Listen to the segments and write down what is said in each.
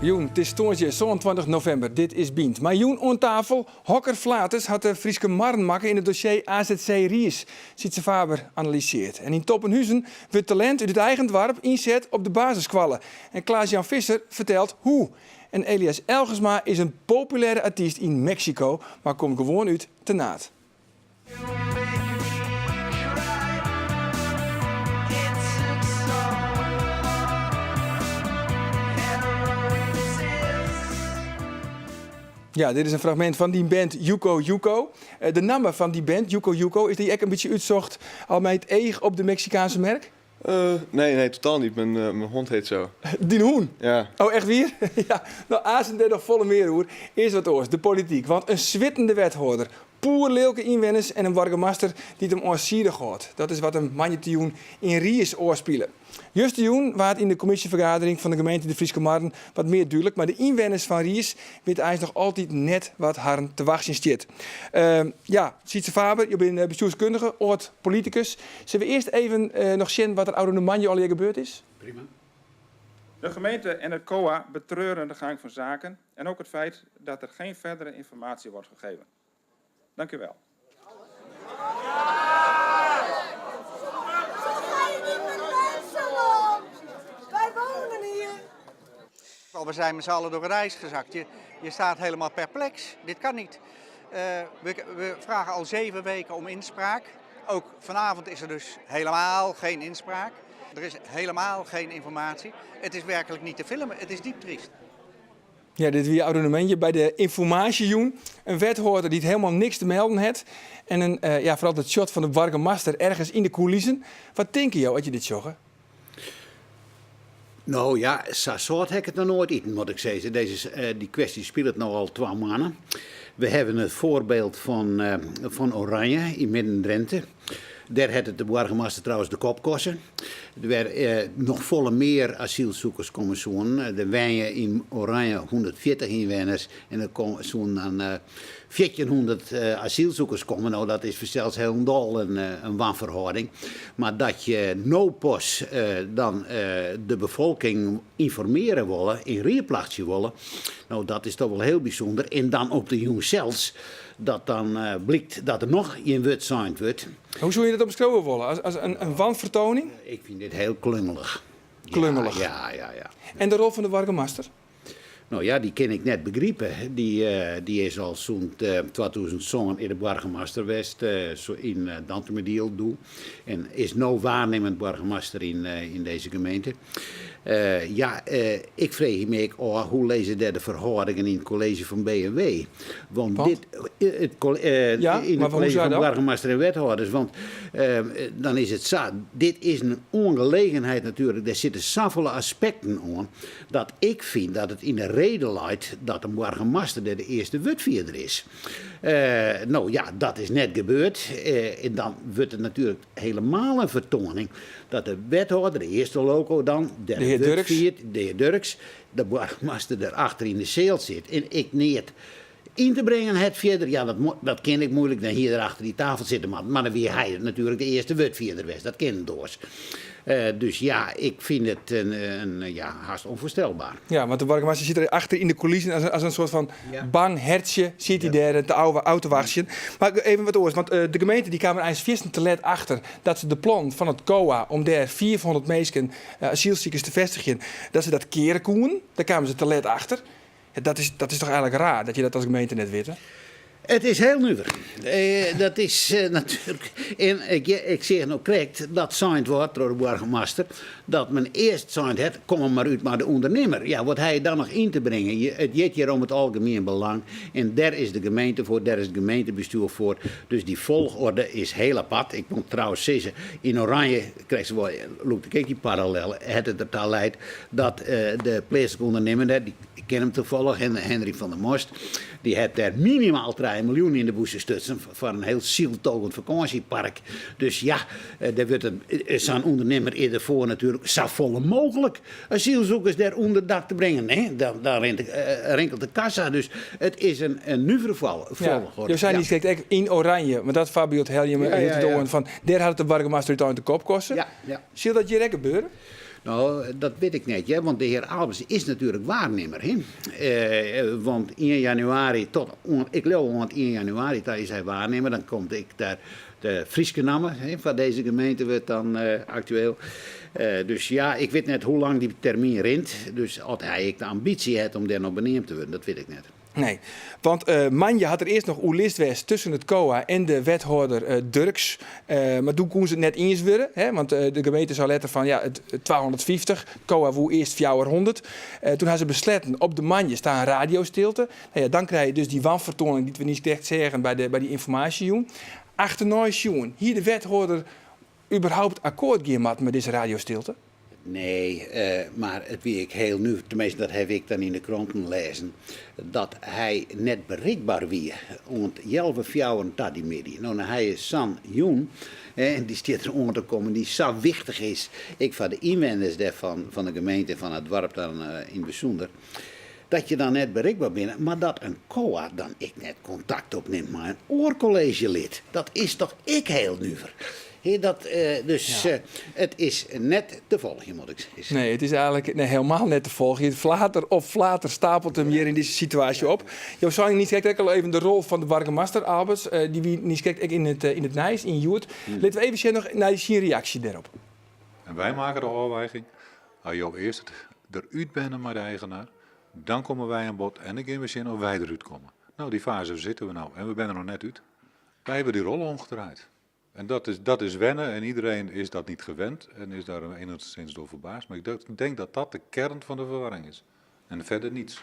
Jûn, it is tongersdei 27 novimber. Dit is Bynt. Mei jûn oan tafel, hokker flaters hat de Fryske Marren makke yn it dossier AZC Riis? Sytze Faber analysearret. En yn Toppenhuzen wurdt talint út it eigen doarp ynset op de basisskoalle. En Klaas Jan Visser fertelt hoe. En Elias Elgersma is in populêre artyst yn Meksiko, mar komt gewoan út Ternaard. Ja, dit is in fragmint fan dyn band Yuko Yuko. Eh, de namme fan dy band, Yuko Yuko, is dy ek in bytsje útsocht al mei it each op de Meksikaanse merk? Uh, nee, nee, totaal niet. Mijn, uh, mijn hond heet zo. Dyn hûn? Ja. Oh, echt wier? ja. No, aansen dêr noch folle mear oer. Earst wat oars, de polityk. Want in swittende wethâlder, poerlilke ynwenners en in boargemaster dy't him ôfsidich hâldt. Dat is wat him moandeitejûn yn Riis ôfspile. Justerjûn waard yn de kommisjefergadering fan de gemeente De Fryske Marren wat mear dúdlik, mar de ynwenners fan Riis witte eins noch altyd net wat harren te wachtsjen stiet. Uh, ja, Sytze Faber, jo binne bestjoerskundige, âld politikus. Sille we earst even noch sjen wat der ôfrûne moandei allegear gebeurd is? Prima. De gemeente en het COA betreuren de gang van zaken en ook het feit dat er geen verdere informatie wordt gegeven. Dank u wel. Wij wonen hier. We zijn met z'n allen door het ijs gezakt. Je, je staat helemaal perplex. Dit kan niet. Uh, we, we vragen al zeven weken om inspraak. Ook vanavond is er dus helemaal geen inspraak. Er is helemaal geen informatie. Het is werkelijk niet te filmen. Het is diep triest. Ja, dit wie ôfrûne by de ynformaasjejûn. In wethâlder dy't hielendal niks te melden hat. En in, uh, ja, foaral it shot fan de boargemaster ergens yn de kûlissen. Wat tinke jo as je dit sjogge? No ja, sa sâlt ha ik it noch noait iten, moat ik sizze. Dizze, uh, dy kwestje spilet no al twa moanne. We hawwe it foarbyld fan, uh, fan Oranje yn Midden-Drenthe. Dêr hat it de boargemaster trouwens de kop koste. Wêr uh, noch folle mear asylsûkers komme soenen. Der wenje yn Oranje 140 ynwenners en der soenen dan 1400 asylsûkers komme. No, dat is fansels hielendal in, in wanferhâlding. Mar dat je no pas dan de befolking ynformearje wolle, yn rieplachtsje wolle, no dat is toch wol hiel bysûnder. En dan op de jûn sels, dat dan blykt dat der noch gjin wurd sein wurdt. Hoe soe je dat omskriuwe wolle? As, as in, in wanfertoaning? Ik fyn dit hiel klungelich. Klungelich? Ja, ja, ja. En de rol fan de boargemaster? No ja, dy kin ik net begripe. Dy, dy is al sûnt 2007 de boargemaster west yn Dantumadiel doe. En is no waarnimmend boargemaster yn, yn dizze gemeente. Ja, ik freegje my ek ôf, hoe lizze dêr de ferhâldingen yn it kolleezje fan B en W? Want dit, it, Ja, yn mar it kolleezje hoe fan dan? boargemaster en wethâlders. Want dan is it sa, dit is in oangelegenheid natuerlik, dêr sitte safolle aspekten oan. Dat ik fyn dat it yn de rede leit dat in boargemaster dêr de earste wurdfierder is. No ja, dat is net gebeurd. En dan wurdt it natuerlik helemaal in fertoaning dat de wethâlder, de earste loko dan, dêr De hear wurd Durksz. fiert, de hear Durksz, de boargemaster dêr achter yn de seal sit en ek neat yn te bringen hat fierder. Ja, dat, dat kin ek moeilik, dan hie er achter dy tafel sitte moatten. Mar dan wie hy natuerlik de earste wurdfierder west, dat kin net oars. Dus ja, ik fyn it in, in, ja, hast ûnfoarstelber. Ja, want de boargemaster sit der achter yn de kûlissen as, as in soart fan bang hertsje sit hy dêr te ôf te wachtsjen. Mar even wat oars, want de gemeente dy kaam der eins fiersten te let achter dat se de plannen fan it COA om dêr 500 minsken, asylsikers te festigjen, dat se dat keare koenen. Dêr kamen se te let achter. Dat is, dat is toch eigenlik raar dat je dat as gemeente net witte? It is hiel nuver. Dat is natuerlik. En ik, ik seach no krekt dat sein waard troch de boargemaster dat men earst sein hat, kom mar út mei de ûndernimmer. Ja, wat ha je dan noch yn te bringen? Je, it giet hjir om it algemien belang en dêr is de gemeente foar, dêr is it gemeentebestjoer foar. Dus dy folchorde is hiel apart. Ik moat trouwens sizze, yn Oranje krijst wol, lûkt ik ek dy parallel, hat it derta leid dat de pleatslike ûndernimmer dêr, ik ken him tafallich, Henry van der Most, dy hat dêr minimaal trije miljoen yn de bûse stutsen foar in hiel syltogend fakânsjepark. Dus ja, dêr wurdt sa'n ûndernimmer is derfoar natuerlik safolle mooglik asylzoekers dêr ûnder dak te bringen. Nee, dan, dan rint, rinkelt de kassa. Dus it is in, in nuvere folchorde. Jo seinen krekt ek yn Oranje, want dat foarbyld helje je me hieltyd oan, fan dêr hat it de boargemaster úteinlik de kop koste. Ja, ja. Sil dat hjir ek gebeure? No, dat wit ik net, hear, want de hear Aalbers is natuerlik waarnimmer, hè. Want ien januari tot oan, ik leau oant ien januari ta is hy waarnimmer, dan komt ek de, de Fryske namme, hè, foar dizze gemeente wurdt dan aktueel. Dus ja, ik wit net hoe lang dy termyn rint, dus oft hy ek de ambysje hat om dêr noch beneamd te wurden, dat wit ik net. Nee, want moandei hat der earst noch oerlis west tusken it COA en de wethâlder Durksz. Mar doe koene se it net iens wurde, hè, want de gemeente sei letter fan ja, it 250, COA woe earst 400. Toen ha se besletten op de moandei ta in radiostilte. No ja, dan krije je dus dy wanfertoaning dy't we niiskrekt seagen by de, by dy ynformaasjejûn. Achternei sjoen, hie de wethâlder überhaupt akkoart gean moatten mei dizze radiostilte? Nee, mar it wie ek hiel nuver, teminsten dat haw ik dan yn de kranten lêzen, dat hy net berikber wie oant healwei fjouweren ta dy middei. No, hy is sa'n jûn en dy stiet der oan te kommen dy't sa wichtich is, ek foar de ynwenners dêrfan, fan de gemeente en fan it doarp dan yn it bysûnder, dat je dan net berikber binne, mar dat in COA dan ek net kontakt opnimt mei in oar kolleezjelid, dat is toch ek hiel nuver. He, dat, dus it is net te folgjen, moat ik sizze. Nee, it is eigenlik nee, helemaal net te folgjen. Flater op flater stapelt him hjir yn dizze situaasje op. Jo seinen niiskrekt ek al even de rol fan de boargemaster Aalberts. Dy wie niiskrekt ek yn it, yn it nijs, yn Hjoed. Litte we even sjen noch nei syn reaksje dêrop. En wy makke de ôfwaging, as jo earst derút binne mei de eigenaar, dan komme wy oan bod en dan gean we sjen oft wy derút komme. No, dy faze sitte we no en we binne der noch net út. Wy hawwe dy rol omgedraaid. En dat is, dat is wennen en iedereen is dat niet gewend en is daar enigszins door verbaasd. Maar ik denk dat dat de kern van de verwarring is. En verder niets.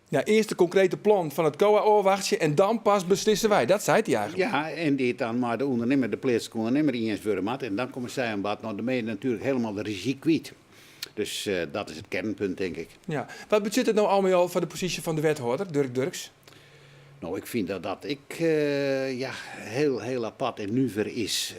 Ja, earst de konkrete plan fan it COA ôfwachtsje en dan pas beslisse wy. Dat seit hy eigenlik. Ja, en dy't dan mei de ûndernimmer, de pleatslike ûndernimmer iens wurde moat. En dan komme sy oan bod. No, dan binne je natuerlik helemaal de rezjy kwyt. Dus dat is it kearnpunt, tink ik. Ja. Wat betsjut it no al mei al foar de posysje fan de wethâlder, Durk Durksz? No, ik fyn dat dat ek ja, hiel, hiel apart en nuver is.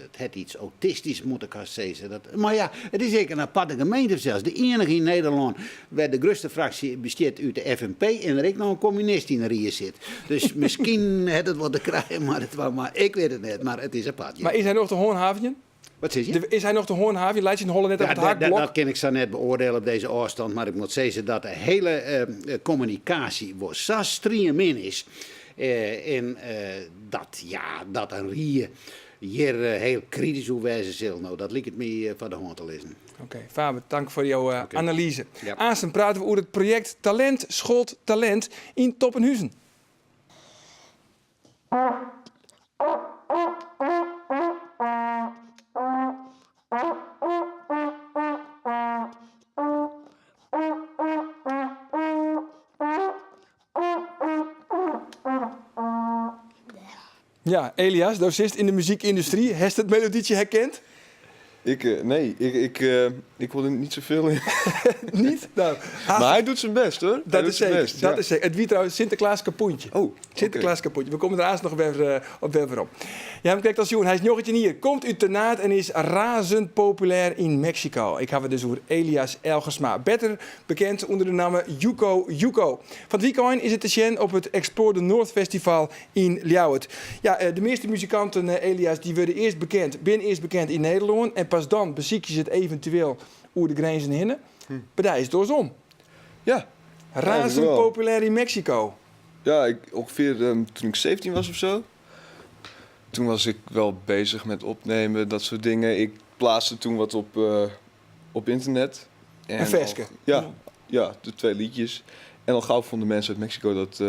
It hat iets autistysk, moat ik hast sizze. Dat, mar ja, it is ek in aparte gemeente sels. De iennige yn Nederlân wêr't de grutste fraksje bestiet út de FNP en der ek noch in kommunist yn de rie sit. Dus miskien hat it wat te krijen mei de twa, mar ik wit it net. Mar it is apart, ja. Mar is hy noch te hânhavenjen? Wat sizze je? Is hy noch te hânhavenjen? Leit syn holle net op it hakblok? Dat kin ik sa net beoardielje op dizze ôfstân, mar ik moat sizze dat de hiele kommunikaasje wol sa striemin is. En dat, ja, dat in rie hjir hiel kritysk oer wêze sil, no, dat liket my foar de hân te lizzen. Oké, Faber, tank foar jo analyze. Aansten prate we oer it projekt Talent Scholt Talent yn Toppenhuzen. Ja, Elias, do sitst yn de muzykyndustry. Hast it melodietsje herkend? Ik, eh, nee, ik, ik, eh, ik hoor er niet zoveel in. Niet? Nou, Maar hij doet zijn best hoor. Hij Dat doet is zijn zeker. best, Dat ja. is zeker. It wie trouwens Sinteklaas Kapoentje. Oh, Sinteklaas Kapoentje. We komme der aanst noch wer eh, op wer werom. Ja, we krekt al sjoen. Hy is 19 jier, komt út Ternaard en is razend populêr yn Meksiko. Ik haw it dus oer Elias Elgersma, better bekend ûnder de namme Juco Juco. Fan it wykein is er te sjen op it Explore the North Festival yn Ljouwert. Ja, eh, de measte muzikanten, eh, Elias, dy wurde earst bekend, binne earst bekend yn Nederlân en pas dan besykje se it eventueel oer de grinzen hinne. By dy is it oarsom. Ja, Razend eigenlijk wel. populêr yn Meksiko. Ja, ik, ongeveer toen ik 17 was of zo. Toen was ik wel bezig met opnemen, dat soort dingen. Ik plaatste toen wat op, op internet. En Een ferske? al- ja, ja, de twee liedjes. En al gauw vonden mensen uit Mexico dat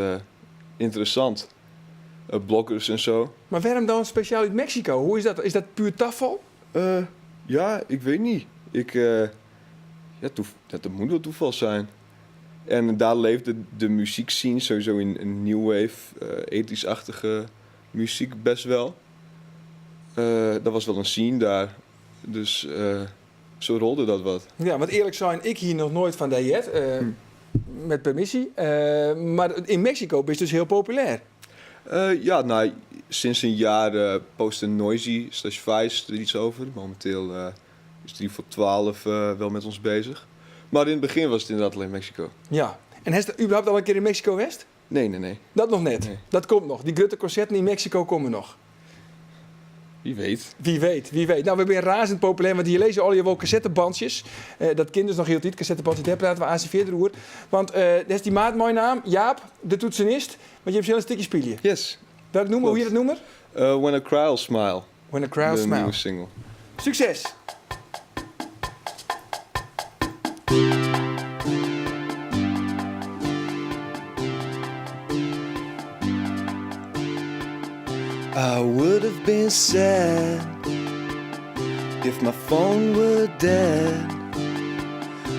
interessant. Bloggers en zo. Mar wêrom dan spesjaal út Meksiko? Hoe is dat? Is dat puer tafal? Ja, ik weet niet. Ik, ja, toef, dat moet wel toeval zijn. En daar leefde de muziekscene sowieso in een new wave, eighties-achtige muziek best wel. Dat was wel een scene daar. Dus zo rolde dat wat. Ja, want earlik sein, ik hie noch noait fan dy heard. Met permissy. Mar yn Meksiko bist dus hiel populêr. Ja, nou, sinds een jaar postte Noisy/Vice er iets over. Momenteel is 3 voor 12 wel met ons bezig. Maar in het begin was het inderdaad alleen Mexico. Ja. En hast überhaupt al in kear yn Meksiko west? Nee, nee, nee. Dat noch net? Nee. Dat komt noch. Dy grutte konserten yn Meksiko komme noch. Wie weet. Wie weet, wie weet. Nou, we binne razend populêr, want hjir lizze allegear wol kassettebantsjes. Eh, dat kin dus noch hieltyd, kassettebantsjes, dêr prate we aanst fierder oer. Want eh, dêr is dy maat meinaam, Jaap, de toetsenist. Want jim sille in stikje spylje. Yes. Welk nûmer, hoe hjit it nûmer? Eh, When I Cry I'll Smile. When I Cry I'll De Smile. nieuwe single. Sukses! I would have been sad if my phone were dead.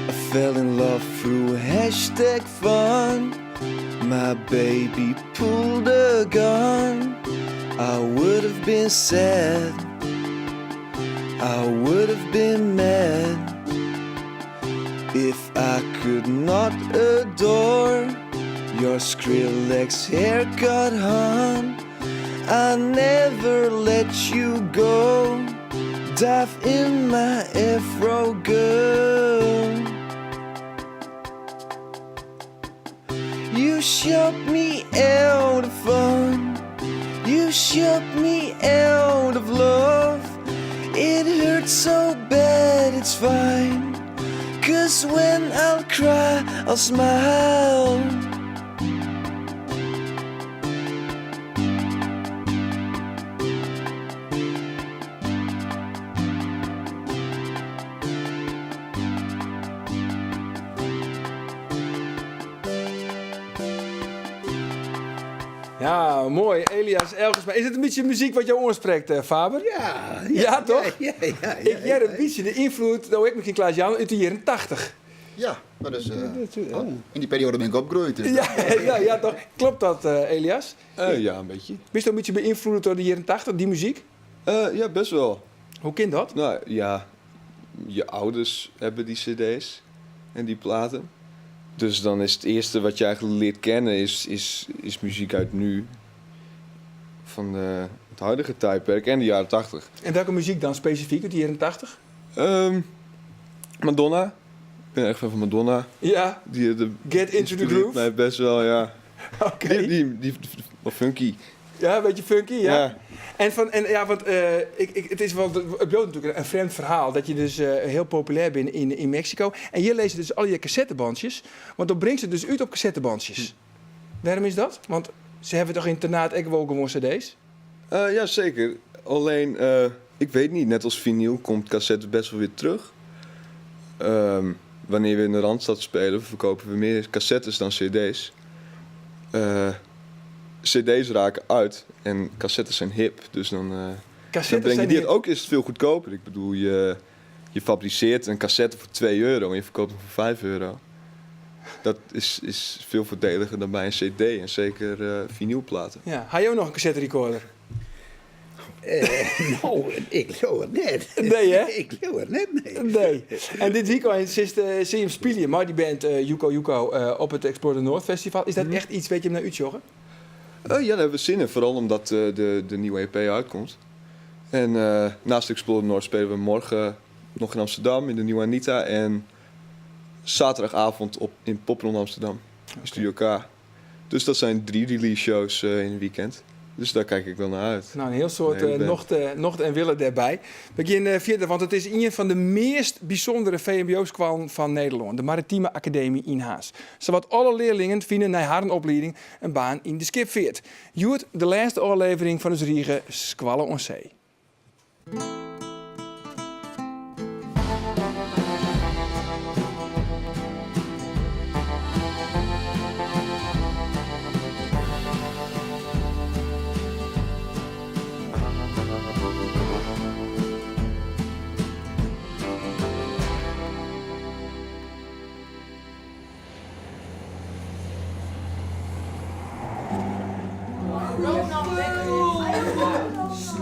I fell in love through hashtag fun. My baby pulled a gun. I would have been sad. I would have been mad if I could not adore your Skrillex haircut, hun. I never let you go. Dive in my afro girl. You shut me out of fun. You shut me out of love. It hurts so bad, it's fine. Cause when I'll cry, I'll smile. Ja, moai. Elias Elgersma. Is it in bytsje muzyk wat jo oansprekt, eh, Faber? Ja, Ja, toch? Ja, ja, ja, Ik hear in bytsje de ynfloed, no ek miskien Klaas Jan, út de jierren 80. Ja, dat is, eh, in die periode ben ik opgroeid. Dus Ja, ja, ja, toch? Klopt dat, eh, Elias? Ja, een beetje. Bist do in bytsje beynfloede troch de jierren 80, dy muzyk? Ja, best wel. Hoe kin dat? Nou ja, je ouders hebben die cd's en die platen. Dus dan is het eerste wat je eigenlijk leert kennen is, is, is muziek uit nu. Van de, het huidige tijdperk en de jaren 80. En welke muzyk dan spesifyk út de jierren 80? Madonna. Ik ben echt fan van Madonna. Ja, Die, de, Get Into the inspireert Groove? mij best wel, ja. Oké. Die, wel funky. Ja, een beetje funky, ja. Ja. En, van, en ja, want ik, het is wel, het blijft natuurlijk een vreemd verhaal dat je dus heel populair bent in Mexico. En hier lezen dus al je cassettebandjes, want dan brengt ze dus uit op cassettebandjes. Waarom is dat? Want ze hebben toch in Ternaard ook wel gewoon cd's? Ja, zeker. Alleen, ik weet niet, net als vinyl komt cassette best wel weer terug. Wanneer we in de Randstad spelen, verkopen we meer cassettes dan cd's. Cd's raken uit en cassettes zijn hip, dus dan Cassettes dan breng je zijn die hip. het ook is het veel goedkoper. Ik bedoel, je fabriceert een cassette voor 2 euro en je verkoopt hem voor 5 euro. Dat is veel voordeliger dan bij een cd en zeker vinylplaten. Ja. Ha jo noch in cassette recorder? Nou, ik leau it net. Nee, hè? Ik leau it net, nee. Nee. En dit weekend is de zie je hem spelen, maar die band Yuko Yuko op het Explore the North Festival. Is dat echt iets, weet je hem naar uitjoggen? Ja, daar hebben we zin in. Vooral omdat de nieuwe EP uitkomt. En naast Explore the North spelen we morgen nog in Amsterdam in de Nieuwe Anita. En zaterdagavond in Popronde Amsterdam, in Studio K. Dus dat zijn 3 release shows in het weekend. Dus daar kijk ik wel naar uit. Nou, een heel soort, Een hele band. nocht en willen daarbij. We gaan verder, want het is een van de meest bijzondere V M B O-skoallen van Nederland. De Maritieme Academie in Harns. Zowat alle leerlingen vinden na haar opleiding een baan in de skipveert. Joert, de laatste aflevering van de Riege Skoalle oan See.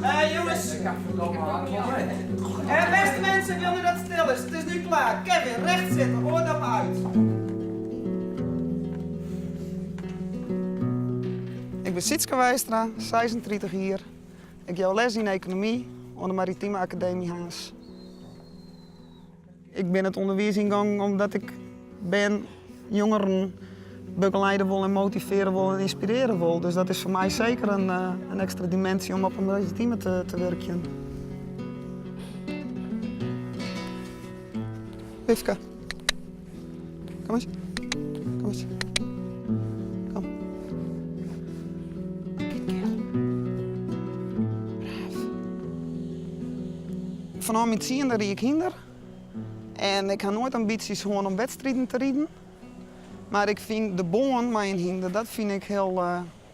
Hey, jongens. Beste mensen, ik wil nu dat het stil is. Het is nu klaar. Kevin, recht zitten, oordop uit. Ik ben Sietske Wijstra, 36 jaar. Ik geef les in economie aan de Maritieme Academie Harns. Ik ben het onderwijs ingegaan omdat ik ben jongeren begeleide wol en motivearje wol en ynspirearje wol. Dus dat is foar my seker in ekstra diminsje om op in maritime te wurkjen. Wifke, kom ris. Kom ris. Kom. Good girl. Braaf. Fanôf myn tsiende ried ik hynder. En ik ha noait ambysjes hân om wedstriden te riden. Mar ik fyn de bân mei in hynder, dat fyn ik hiel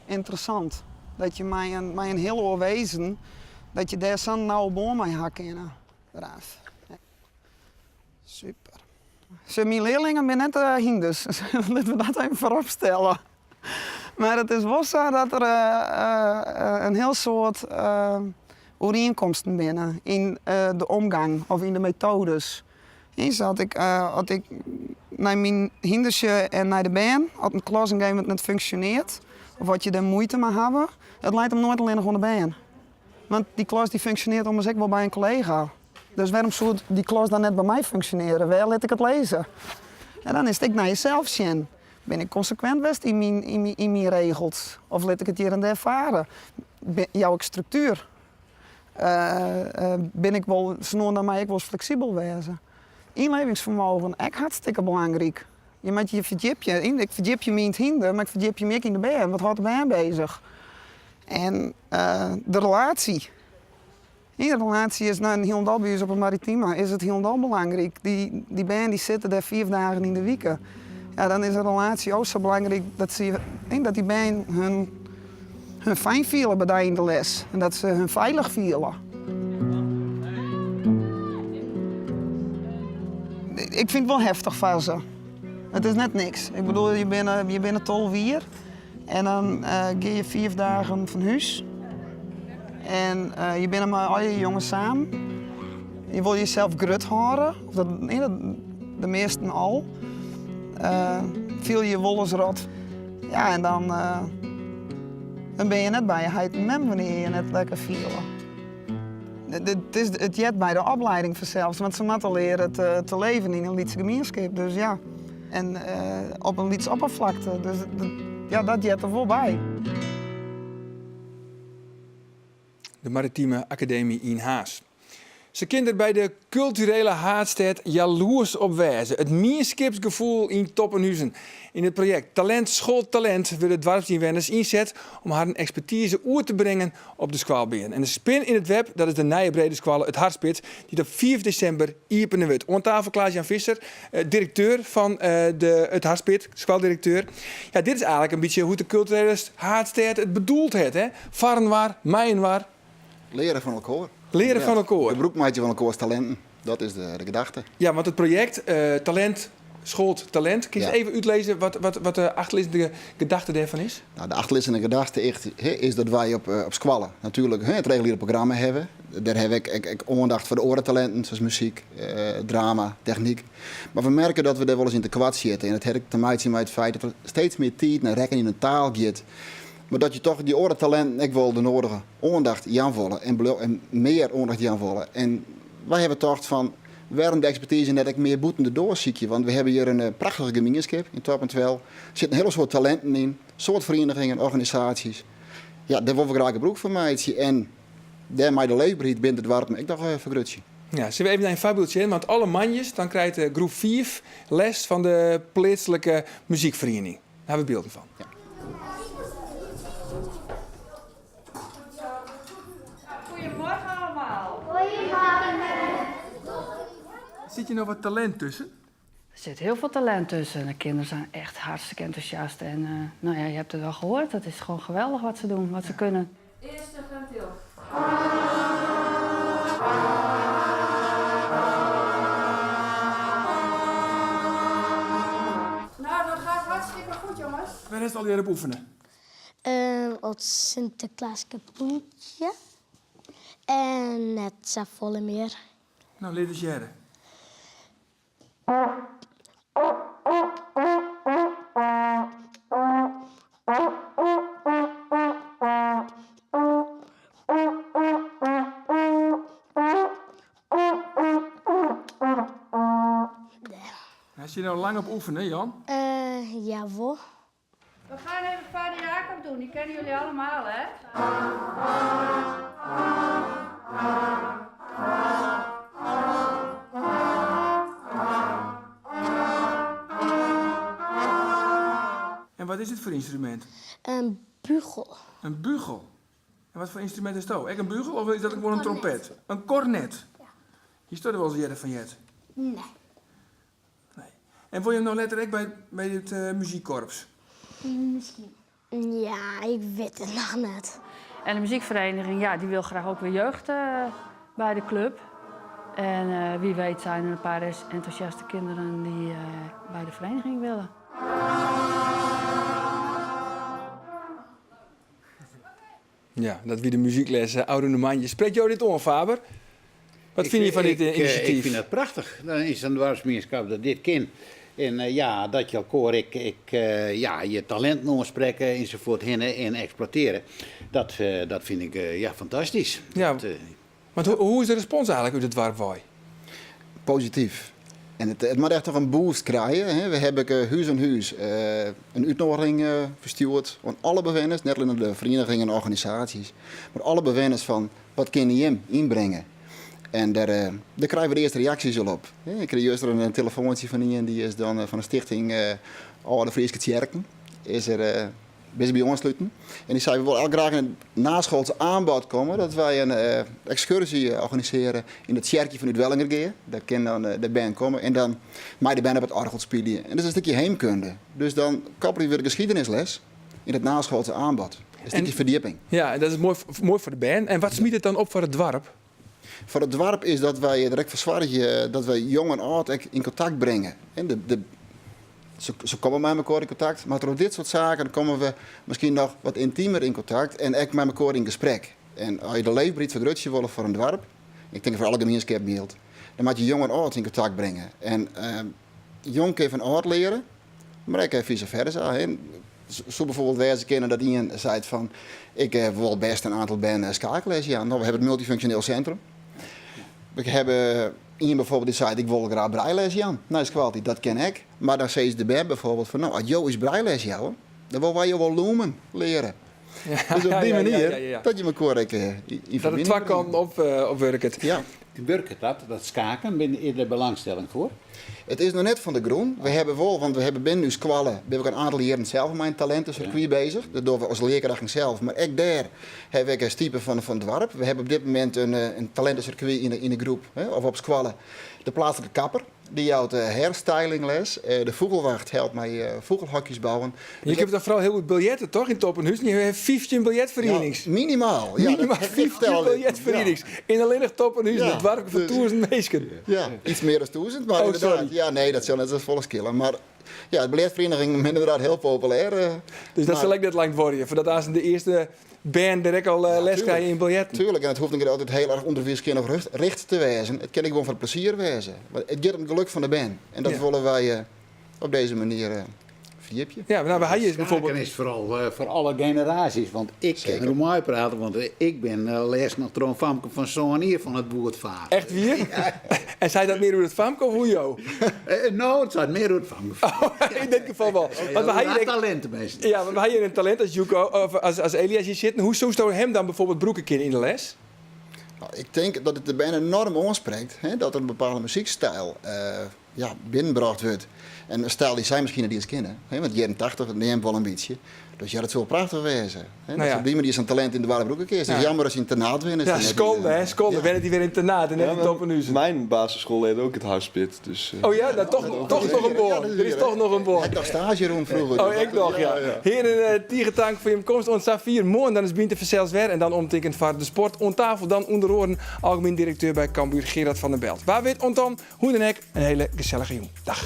ynteressant. Dat je mei in, mei in hiel oar wezen, dat je dêr sa'n nauwe bân mei ha kinne. Braaf. Super. Sjoch, myn learlingen binne net hynders, litte we dat even foarop stelle. Mar it is wol sa dat der in hiel soad oerienkomsten binne yn de omgang of yn de metoades. As ik, as ik nei myn hynders sjoch en nei de bern, as in klas op in gegeven momint net funksjonearret of as je dêr muoite mei hawwe, it leit him noait allinnich oan de bern. Want dy klas dy funksjonearret ommers ek wol by in kollega. Dus wêrom soe dy klas dan net by my funksjonearje? Wêr lit ik it lizze? En dan is it ek nei jesels sjen. Bin ik konsekwint west yn myn, yn myn regels? Of lit ik it hjir en dêr fare? Jou ik struktuer? Bin ik wol, sa no en dan mei ik wolris fleksibel wêze. Ynlevingsfermogen, ek hartstikke belangryk. Je moatte je ferdjipje. Ik ferdjipje my yn it hynder, mar ik ferdjipje my ek yn de bern. Wat hâldt de bern bezich? En de relaasje. De relaasje is no hielendal by ús op 'e Maritima is it hielendal belangryk. Dy bern dy sitte dêr fiif dagen yn de wike. Ja, dan is in relaasje o sa belangryk dat sy, dat dy bern hun, hun fijn fiele by dy yn de les en dat se hun feilich fiele. Ik fyn it wol heftich foar se. It is net niks. Ik bedoel, je binne, je binne 12 jier en dan gean je fiif dagen fan hús. En je binne mei al je jonges samen. Je wolle jesels grut hâlde, of dat, de measten al. Fiel je wolris rot. Ja, en dan, dan bin je net by je heit en mem wannear't je je net lekker fiele. It, is, it heart by de oplieding fansels, want se moatte leare te leven yn in lytse gemienskip. Dus ja, en op in lyts opperflakte. Dus ja, dat heart der wol by. De Maritieme Akademy yn Harns. Se kin der by de kulturele haadstêd jaloers op wêze. It mienskipsgefoel yn Toppenhuzen. Yn it projekt Talent Scholt Talent wurde doarpsynwenners ynset om harren ekspertize oer te bringen op de skoalbean. En de spin yn it web, dat is de nije brede skoalle It Harspit, dy't op 5 desimber iepene wurdt. Oan tafel Klaas-Jan Visser, direkteur fan de It Harspit, skoaldirekteur. Ja, dit is eigenlik in bytsje hoe't de kulturele haadstêd it bedoeld hat, hè? Foarinoar, mei-inoar. Leare fan elkoar. Leare fan elkoar. Gebrûk meitsje fan elkoars talinten. Dat is de gedachte. Ja, want it projekt Talent Scholt Talent, kinst even útlizze wat de achterlizzende gedachte dêrfan is? Nou, de achterlizzende gedachte is dat wy op skoalle natuerlik it reguliere programma hawwe. Dêr hawwe we ek oandacht foar de oare talinten, sa as muzyk, drama, technyk. Mar we merke dat we dêr wolris yn tekoart sjitte. En dat hat ek te meitsjen mei it feit dat der steeds mear tiid nei rekken yn in taal giet. Mar dat je toch dy oare talinten ek wol de nodige oandacht jaan wolle en mear oandacht jaan wolle. En wy hawwe tocht fan wêrom de ekspertize net ek mear bûten de doar sykje, want we hawwe hjir in prachtige gemienskip yn Top en Twel. Der sitte in hiele soad talinten yn, soad ferienigingen, organisaasjes. Ja, dêr wolle we graach gebrûk fan meitsje en dêrmei de leefberheid binnen de doarpen ek noch fergrutsje. Ja, sille we even nei in foarbyld sjen, want alle moandeis dan krijt groep 5 les fan de pleatslike muzykferiening. Dêr hawwe we bylden fan. Ja. Goedemorgen allemaal. Sit hjir noch wat talint tusken? Er zit heel veel talent tussen. De kinderen zijn echt hartstikke enthousiast. En nou ja, je hebt het wel gehoord. Het is gewoon geweldig wat ze doen, wat ze kunnen. Eerste ventiel. Nou, dat gaat hartstikke goed, jongens. Wêr hast allegear op oefene? Op Sinteklaas Kapoentje en net safolle mear. No, lit ris hearre. Hast hjir no lang op oefene, Jan? Jawol. We gaan even Vader Jacob doen, die kennen jullie allemaal, hè? En wat is dit foar ynstrumint? In bugel. In bugel? En wat foar ynstrumint is dat? Ek in bugel of is dat gewoan in trompet? In kornet? Ja. Histo der wolris earder fan heard? Nee. Nee. En wolle jim no letter ek by, by it eh, muzykkorps? Miskien. Ja, ik wit it noch net. En de muziekvereniging, ja, die wil graag ook weer jeugd eh, bij de club. En eh, wie weet zijn er een paar enthousiaste kinderen die eh, bij de vereniging willen. Ja, dat wie de muzykles ôfrûne moandei. Sprekt jo dit oan, Faber? Wat fine je fan dit inisjatyf? Ik fyn dat prachtich. Dan is in doarpsmienskip dat dit kin. En ja, dat je elkoar ek, ek ja, je talinten oansprekke ensafuorthinne en eksploitearje. Dat, dat fyn ik ja, fantastysk. Ja, Dat, want hoe is de respons eigenlik út it doarp wei? Posityf. En it moat echt noch in boost krije. Hè. We hawwe ek hús oan hús in útnoadiging ferstjoerd oan alle bewenners, net allinnich de ferienigingen en organisaasjes, mar alle bewenners fan wat kinne jim ynbringe. En dêr, dêr krije we de earste reaksjes al op. Ik krige juster in telefoantsje fan ien dy is dan fan de stichting Alde Fryske Tsjerken. Is er binne se by oansluten. En dy sei, we wolle elk graach yn it naschoolse aanbod komme, dat wy in ekskurzje organisearje yn it tsjerkje fan Uitwellingergea. Dêr kin dan de bern komme en dan mei de bern op it oargel spylje. En dat is in stikje heemkunde. Dus dan koppelje we de geschiedenisles yn it naschoolse aanbod. In stikje ferdjipping. Ja, en dat is moai, moai foar de bern. En wat smyt it dan op foar it doarp? Foar it doarp is dat wy der ek foar soargje dat wy jong en âld ek yn kontakt bringe. De, de, se, se komme mei mekoar yn kontakt, mar troch dit soart saken komme we miskien noch wat yntimer yn kontakt en ek mei mekoar yn gesprek. En as je de leefberheid fergrutsje wolle foar in doarp, ik tink foar alle gemienskippen jildt, dan moat je jong en âld yn kontakt bringe. En uh, jong kin fan âld leare, mar ek vice versa. Hè. Soe bijvoorbeeld wêze kinne dat ien seit fan ik eh, wol bêst in oantal bern eh, skaakles jaan. No, we hawwe it multifunctioneel centrum. We hawwe ien bijvoorbeeld dy seit ik wol graach breiles jaan nei skoaltiid. Dat kin ek. Mar dan sizze de bern bijvoorbeeld fan no, as jo ús breiles jouwe, dan wolle wy jo wol loomen leare. Ja, Dus op dy ja, ja, manier ja, ja. dat je mekoar ek eh, yn Dat it ferbining twa bringe. kanten op, op wurket. Ja. Wurket dat, dat skaken? Binne is der belangstelling foar? It is noch net fan de grûn. We hawwe wol, want we hawwe binnen ús skoalle binne we ek in oantal jierren sels mei in talintesirkwy bezich. Dat dogge we as learkrachten sels, mar ek dêr hawwe we ek stipe fan fan it doarp. We hawwe op dit momint in, in talintesirkwy yn de, yn de groep, hè, of op skoalle. De pleatslike kapper, dy jout hairstylingles. De fûgelwacht helpt mei fûgelhokjes bouwen. Je kinne toch foaral hiel goed biljerte, toch, yn Toppenhuzen? Je hawwe 15 biljertferienings. Ja, minimaal. Ja, Minimaal dat heb ik 15 vertellen. biljertferienings. Yn allinnich Toppenhuzen, Ja, it doarp fan dus- 1000 minsken. Ja, iets mear as 1000, mar Oh, ynderdaad. sorry. Ja, nee, dat sil net safolle skele. Mar ja, de biljertferiening is ynderdaad hiel populêr. Dus dat mar- sil ek net lang duorje, foardat aanst de earste bern der ek al les tuerlik. krije yn biljerten. Tuerlik, en it hoecht net altyd hiel erch ûnderwiiskundich rjocht, richt te wêzen. It kin ek gewoan foar plezier wêze. Want it giet om it geluk fan de bern. En dat Ja. wolle wy eh, op dizze manier eh, ferdjipje. Ja, no, wy hawwe Skaken bijvoorbeeld... is foaral eh, foar alle generaasjes. Want ik kin Seker. der oer meiprate, want ik bin eh, lêsten noch troch in famke fan sân jier fan it boerd faard. Echt wier? En sei dat mear oer it famke of oer jo? Eh, no, it seit mear oer it famke. Yn dit gefal wol. Want we hawwe Ja, hjir ek- talint tenminsten. Ja, want we hawwe hjir in talint as Juco, of as, as Elias hjir sitten. Hoe soesto him dan bijvoorbeeld brûke kinne yn de les? No, ik tink dat it de bern enoarm oansprekt, hè, dat der in bepaalde muzykstyl eh, ja, binnenbrocht wurdt. En in styl dy't sy miskien net iens kinne. Hè, want jierren 80 neamt wol in bytsje. Dus ja, dat soe wol prachtich wêze. Hè, No dat ja. se op dy manier sa'n talint yn de doarp brûke kinst. It is Ja. jammer as yn Ternaard winne. Ja, skande, hè? Skande. Ja. Wennet hy wer yn Ternaard en net Ja, yn Toppenhuzen. Mijn basisschool leerde ook het harspit. Dus, eh, Oh ja, nou, toch, toch noch in bân. Der is toch noch in bân. Ik noch staazje rûn froeger. Oh, ek noch, ja. Hearen, eh, tige tank foar jim komst. Oant safier moarn, dan is Bynt der fansels wer. En dan omtinken foar de sport oan tafel. Dan ûnder oaren algemien direkteur by Cambuur Gerard van den Belt. Wa wit, oant dan, hoe dan ek, in hiele gesellige jûn. Dag.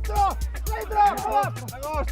Kom op! Kom op!